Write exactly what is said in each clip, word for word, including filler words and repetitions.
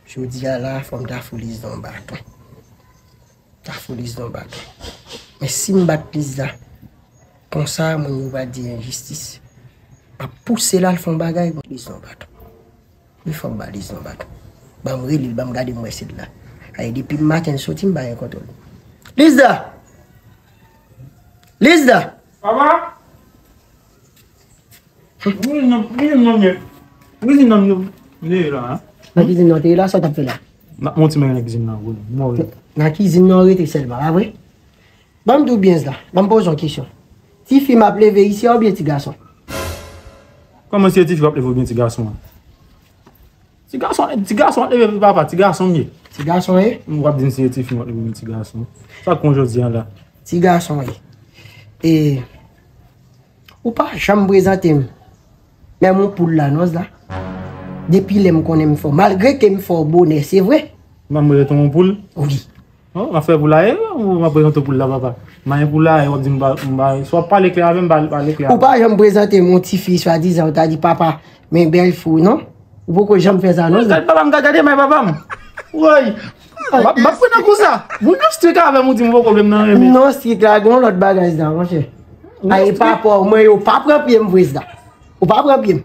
Jodi a la, fò m ta fout Lizda yon baton. Ta fout Lizda yon baton. Men si m bat Lizda, konsa, moun yo va di enjistis. M ap pouse l al fè yon bagay kont Lizda yon baton. Wi, fò m ba Lizda yon baton. Ban m rele l, ban m gade m wè si l la. Ay, depi maten l soti, m pa gen kontwòl. Lizda! Lizda! Papa! Wi, non, wi, non, men. Wi, non, men. Li la, hein? Nan kizin nan te la, sa w t ap fè la? M ap monte men nan kizin nan, wi. Mwen, wi. Nan kizin nan w rete sèlman, pa vre? Ban m di w byen sa, ban m poze w yon kesyon. Tifi m ap leve isi a oubyen ti gason? Kòman se tifi w ap leve oubyen ti gason an? Ti gason, ti gason w ap leve, papa, ti gason m ye. Ti gason w ye? M w ap di m se tifi m w ap leve oubyen ti gason. Sa k pran jodi a la? Ti gason w ye. E, ou pa janm prezante m menm yon poul la, non, Zla. Depi lè m konnen m fè w, malgre ke m fè w bonè, se vre. M pa m prezante w yon poul? Wi. Oh, m ap fè poulaye, m ap prezante w poul la, papa. M pa gen poulaye, w ap di m pa, m pa, si w ap pale klè avè m, pale, pale klè avè m. Ou pa janm prezante m yon tifi, swadizan, ou ta di, "Papa, men bèl fi w, non?" Ou poko janm fè sa, non, Zla? Gad papa m, gad, gade may papa m. Woy! M ap, m ap pran nan kou sa. Moun yo strik avè m, ou di m poko vle m nan renmen. Non, strik la, gen yon lòt bagay, Zla, monchè. Ay, papa w, mwen, yo pa pran pye m vre, Zla. Ou pa pran pye m.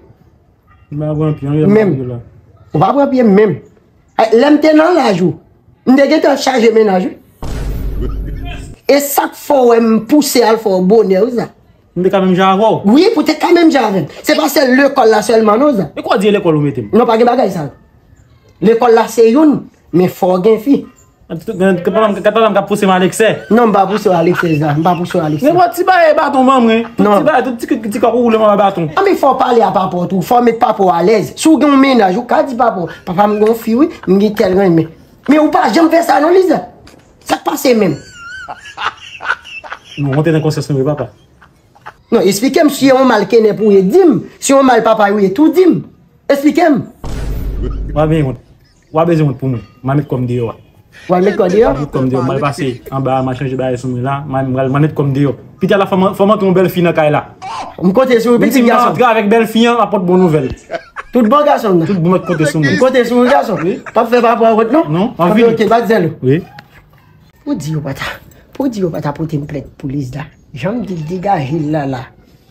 M pa pran pye m, menm. Ou pa pran pye m menm. Ay, lè m te nan laj ou, m te gentan chaje mennaj, wi. E sa k fè w wè m pouse al fè w bonè, wi, sa. M te ka menm jan avè w? Wi, pou te ka menm jan avè m. Se pa sèl lekòl la sèlman, non, sa. E kwa w di e lekòl ou mete m? Non, pa gen bagay sa. Lekòl la se youn, men fò w gen fi. Gad papa m, gad papa m k ap pouse m a leksè. Non, m pa pouse w a leksè, Zla. M pa pouse w a leksè. Men bon, ti bagay baton ban mwen. Tout ti bagay, tout ti, ti kòk ou woule m anba baton. Anben, fò w pale a papa w tou. Fò w met papa w alèz. Si w gen yon mennaj, ou ka di papa w, "Papa, m gen yon fi, wi, m gen tèl renmen." Men ou pa janm fè sa, non, Lizla. Sa k pase menm? Nou wonte nan konsyans nou, wi, papa. Non, eksplike m si se yon mal kenèp ou ye, di m. Si se yon mal papa ou ye, tou di m. Eksplike m. W a bezwen wont. W a bezwen wont pou mwen. M a met kò m deyò a. W a met kò deyò? M a met kò m deyò. M al pase anba a, m al chanje bagay sou mwen la. M a, m a met kò m deyò. Pita la, fò m, fò m antre yon bèl fi nan kay la. M konte sou ou, pitit gason. Antre avèk bèl fi an, m ap pote bon nouvèl. Tout bon gason nan. Tout bon, m konte sou mwen. M konte sou ou, gason. Wi. P ap fè papa w wont, non? Non, m ap vini. Ok, pa t zèl ou. Wi. Pou di yo pa ta, pou di yo pa ta pote m plent pou Lizla. Jan m di l degaje l la la.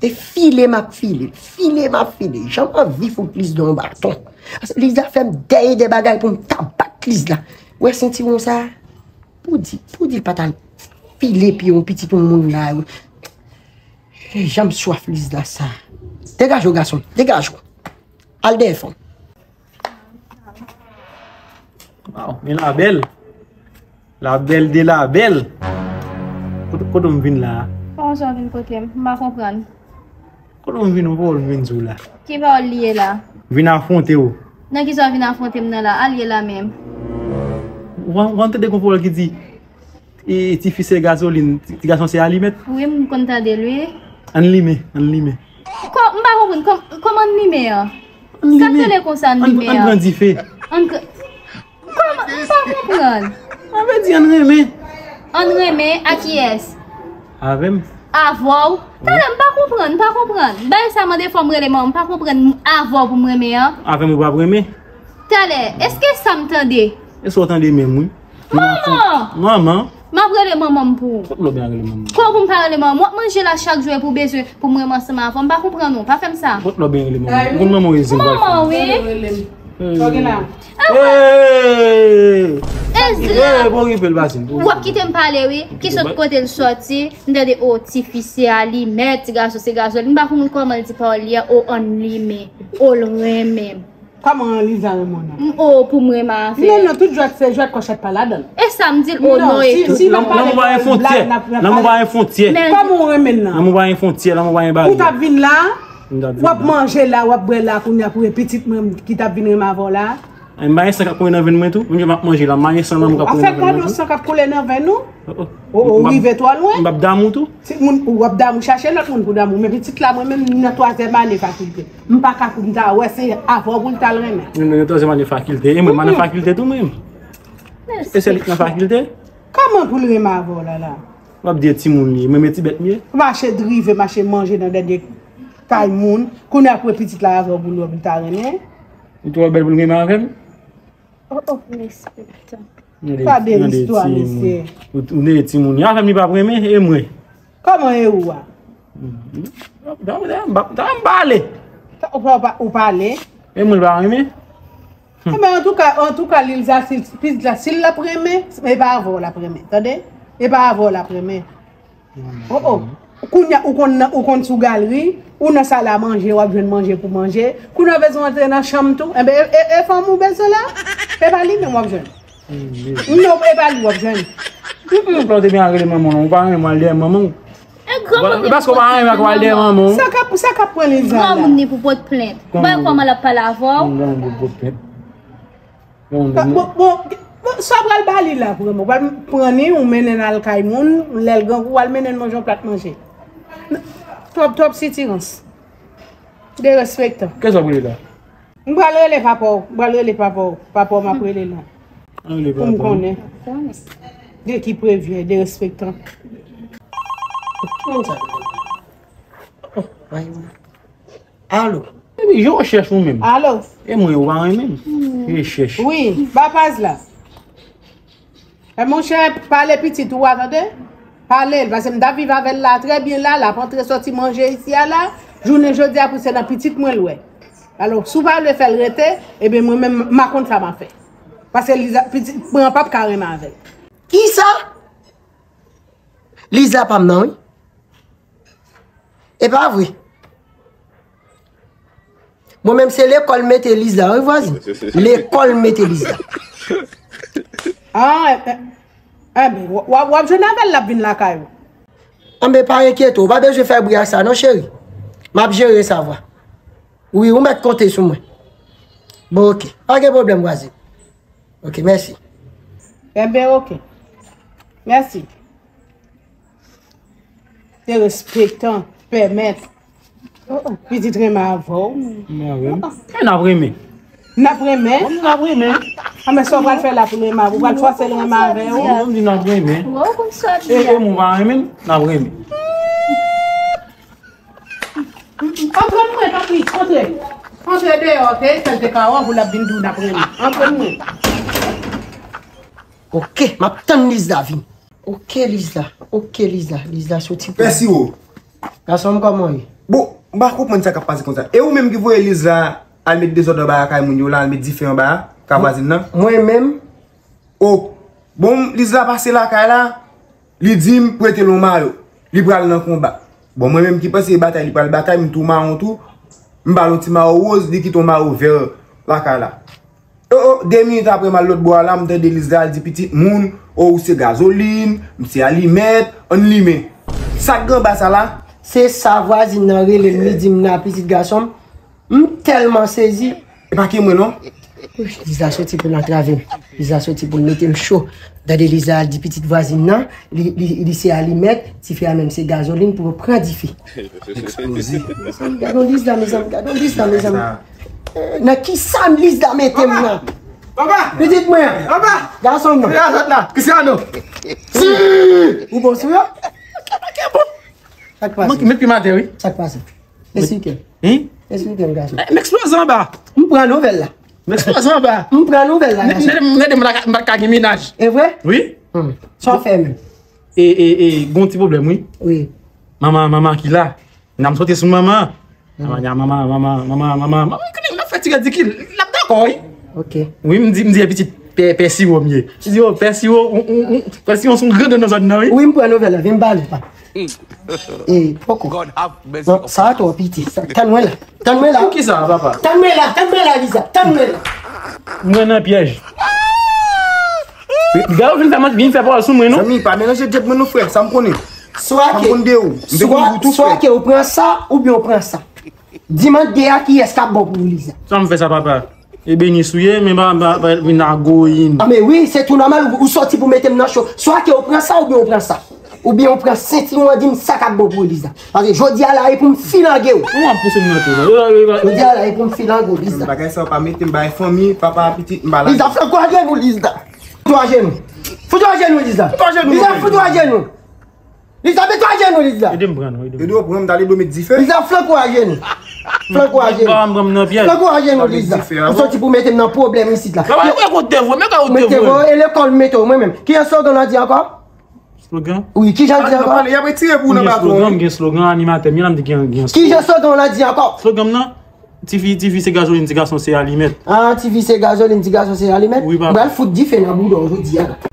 E file m ap file, file m ap file. Jan m anvi fout Lizla yon baton. Paske Lizla fè m dèyè de bagay pou m ta bat Lizla. Ou wè sentiwon sa? Pou di, pou di l pa ta file pye yon pitit yon moun la. E jan m swaf Lizla sa. Degaje w gason, degaje w. Al dèyè fanm. Waw, men la bèl. La bèl de la bèl. Kote, kote m vin la a? Kòman sa w vin kote m? M pa konprann. Kote m vin, yon pawòl m vin di w la? Ki pawòl li ye la? Vin afwonte w. Nan ki sa w vin afwonte m nan la? Al ye la menm. Ou, ou tande gon pawòl ki di, E, tifi se gazolin, ti, ti gason se alimèt. Wi, m konn tande l, wi. Ann limen, ann limen. Kò, m pa konprann, kò, kòman ann limen an? Sa k rele konsa ann limen an? Ann pran dife. Ann pran, kòman, m pa konprann. Sa vle di ann renmen. Ann renmen a kiyès? Avè m. Avè w? Talè, m pa konprann, m pa konprann. Bagay sa mande fò m rele manman, m pa konprann avè w pou m renmen an. Avè m ou p ap renmen? Talè, èske sa m tande? E sa w tande menm, wi. Manman! Manman! M ap rele manman m pou ou. Kot lò byen rele manman? Kò pou m pa rele manman m? W ap manje la chak jou epi w bezwen pou m renmen ansanm avè w. M pa konprann ou. Pa fè m sa. Kot lò byen rele manman? Ou konn manman w e zen. Manman w, wi. Sa w gen la? Hey! Ezra! Hey, bon, rive l pase. W ap kite m pale, wi. Ki sòt kote l sòti? M tande, o, tifi se alimèt, ti gason se gazolin. M pa konprann kòman l di pawòl li a, o, ann limen, o, l renmen m. Kòman Liza renmen w nan? M, o, pou m renmen avè l. Non, non, tout jwèt se jwèt, kòchèt pa ladan l. E sa m di l, o, non, e tou. Si, si n ap pale de blag, n ap, n ap pale. Lanmou pa gen fwontyè. Kòman w renmen l nan? Lanmou pa gen fwontyè, lanmou pa gen baryè. Ou t ap vin la, w ap manje la, w ap bwè la, kounye a pou e pitit mwen ki t ap vin renmen avè w la. M pa gen san k ap koule nan venn mwen tou. Menm jan m ap manje la, m pa gen san lanmou k ap koule nan venn mwen tou. Afè kado san k ap koule nan venn ou? O, o, ou rive twò lwen. M p ap damou tou. Ti moun, w ap damou, chache lòt moun pou damou. Men pitit la, mwen menm, m nan twazyèm ane fakilte. M pa ka pou m ta wè se avè w pou l t al renmen. Mwen nan twazyèm ane fakilte. E mwen, m pa nan fakilte tou, mwen menm. E se li k nan fakilte? Kòman pou l renmen avè w la, la? W ap di e timoun li ye. Mwen, men ti bèt m ye. Mache drive, mache manje nan dènye kay moun. Kounye a pou pitit la avè w pou l wè pou l ta renmen. Li twò bèl pou l renmen avè m. Oh, oh, respektan. Gade, gade timoun. Ou, ou ne timoun. Afè m li p ap renmen, e mwen. Kòman e ou a? Mhm. Dam, dam, dam pale. Ou pa, ou pa, ou pale? E mwen li pa renmen? Enben, antouka, antouka, Lilza, si, pitit la, si l ap renmen, e pa avè w l ap renmen, tande? E pa avè w l ap renmen. Oh, oh. Kounye a, ou konn nan, ou konn sou galri, ou nan sal a manje, w ap jwenn manje pou manje. Kounye a, w bezwen antre nan chanm tou. Enben, e, e, e fanm ou bezwen la? E pa li menm w ap jwenn. Non, e pa li w ap jwenn. Mm-mm. Lè w te byen rele manman w, ou pa renmen al dèyè manman w. E granmoun. Paske w pa renmen al dèyè manman w. Sa k ap, sa k ap pran Lilza la? Granmoun ni pou pot plent. Bay kòman l ap pale avè w. Granmoun pou pot plent. Bon, bon, bon, sa w pral ba li la, vrèman? Ou pral pran li, ou mennen l al kay moun, lè l grangou, w al mennen l manje yon plat manje. Twòp, twòp sitirans. Derespektan. Kisa w ap rele la? M pral rele papa w, m pral rele papa w, papa w m ap rele la. Rele papa w. Pou m konnen. De ki prevyen, derespektan. Ki moun sa? Oh, oh, alo. Epi, je rechèch ou menm. Alo. E mwen, ou pa renmen m. Je chèch. Wi, ba paz la. E monchè, pale pitit ou a, tande? Pale l, paske m t ap viv avè l la, trè byen la, l ap antre soti manje isi a la, jounen jodi a pou se nan pitit mwen l wè. Alò, si w pa vle fè l rete, ebyen mwen menm, m a konn sa m a fè. Paske Liza, pitit mwen an p ap ka renmen avè l. Kisa? Liza pa m nan, wi. E pa vre. Mwen menm se lekòl mete Liza, wi vwazin. Lekòl mete Liza. Ah, e, e, enben, w, w, w ap jwenn avè l, l ap vin lakay ou. Anben, pa enkyete w, w pa bezwen fè bri ak sa non, cheri. M ap jere sa, vwa. Wi, ou mèt konte sou mwen. Bon, oke. Pa gen pwoblèm, vwazin. Oke, mèsi. Enben, oke. Mèsi. Derespektan, pèmèt. Oh, oh, pitit renmen avè w. Mwen renmen. Men n ap renmen. N ap renmen? Bon, n ap renmen. A, men sa w pral fè la pou l renmen avè w? Ou pral fòse l renmen avè w? Mwen di n ap renmen. Wè, ou konn sa w di a. E, e moun pa renmen, n ap renmen. Antre mwen, tanpri, antre. Antre deyò, ok? Sèl te ka wè pou l ap vin di w n ap renmen. Antre mwen. Ok, m ap tann Lizla vin. Ok, Lizla. Ok, Lizla. Lizla soti pou... Pè Siwo. Gason m, kòman w ye? Bon, m pa konprann sa k ap pase konsa. E ou menm ki voye Lizla al met dezòd anba a kay moun yo la, al met dife anba a, kay vwazin nan? Mwen menm. O, bon, Lizla pase lakay la, li di m prete l yon mayo. Li pral nan konba. Bon, mwen menm ki panse e batay li pral batay, m tou mawon tou. M ba l yon ti mayo woz, li kite yon mayo vè lakay la. O, o, de minit apre, m al lòt bò a la, m tande Lizla al di pitit moun, o, ou se gazolin, m se alimèt, ann limen. Sa k gen anba sa la? Se sa vwazin nan rele m, li di m nan pitit gason m. M tèlman sezi. E pa ke mwen non. Wi, Lizla soti pou l antrave m. Lizla soti pou l mete m cho. Gade Lizla al di pitit vwazin nan, li, li, li se alimèt, tifi a menm se gazolin pou yo pran dife. Eksplozif. Mezanmi, gade Lizla, mezanmi, gade Lizla, mezanmi. Eh, nan kisa Lizla mete m nan? Papa! Pitit mwen an. Papa! Gason m nan. Kisa nou? Si! Ou bon sou yo? Sa k pase? Mwen ki met pye m atè, wi. Sa k pase? Esplike m. Hein? Esplike m, gason. Eh, m eksploze anba. M pran nouvèl la. M eksploze anba. M pran nouvèl la, gason. Gade m, gade m pa ka gen mennaj. E vre? Wi. Hmm. Sa w fè menm? E, e, e, gon ti pwoblèm, wi. Wi. Manman, manman ki la. N ap sote sou manman. Hmm. Manman, manman, manman, manman, manman, manman, konnen l ap fè ti redikil. L ap dakò, wi. Ok. Wi, m di, m di, e pitit pè, pè Siwo m ye. M di, o, pè Siwo, ou, ou, ou, pè Siwo se yon grandon nan zòn nan, wi. Wi, m pran nouvèl la, vin m pale, pa. E, poko. Non, sa a twò piti. Sa, tann mwen la. Tann mwen la. Pou kisa, papa? Tann mwen la, tann mwen la, Lizla. Tann mwen la. Mwen nan pyèj. Gade w vin fè, vin fè pawòl sou mwen, non? Zanmi, pa melanje djèb mwen non, frè. Sa m konnen. Swa ke, swa, swa ke ou pran sa, oubyen ou pran sa. Di m ant de a kiyès k ap bon pou ou, Lizla. Sa m fè sa, papa? E beni sou ye, men pa, pa, pa vin agoyin. A, men wi, se tou nòmal, ou, ou soti pou mete m nan cho. Swa ke ou pran sa oubyen ou pran sa. Oubyen ou pran sentiwon an, di m sa k ap bon pou ou, Lizla. Paske jodi a la, e pou m filange w. Ou ap pouse m nan tou, non? Jodi a la, e pou m filange w, Lizla. Bagay sa yo pa mete m bay fanmi, papa, pitit, m pa la. Lizla, flanke w ajenou, Lizla. Fout ou ajenou. Fout ou ajenou, Lizla. Fout ou ajenou. Lizla, fout ou ajenou. Lizla, mete w ajenou, Lizla. Ede m pran, non, ede m. Ede w pran, m t ale dwe met dife. Lizla, flanke w ajenou. Flank ou aje nou. Flank ou aje nou, Liz la. Ou soti pou mete m nan pwoblèm isit la. Mwen kote vre, mwen kote vre. E lekòl mete w, mwen menm. Ki jan slogan la di ankò? Slogan? Wi, ki jan l di ankò? Y ap retire pou w nan baton. Slogan, gen slogan, animatè, m gen la m di gen slogan. Ki jan slogan la di ankò? Slogan nan? Tifi, tifi se gazolin, ti gason se alimèt. Ah, tifi se gazolin, ti gason se alimèt. Wi, papa. M pral fout dife nan bouda w jodi a.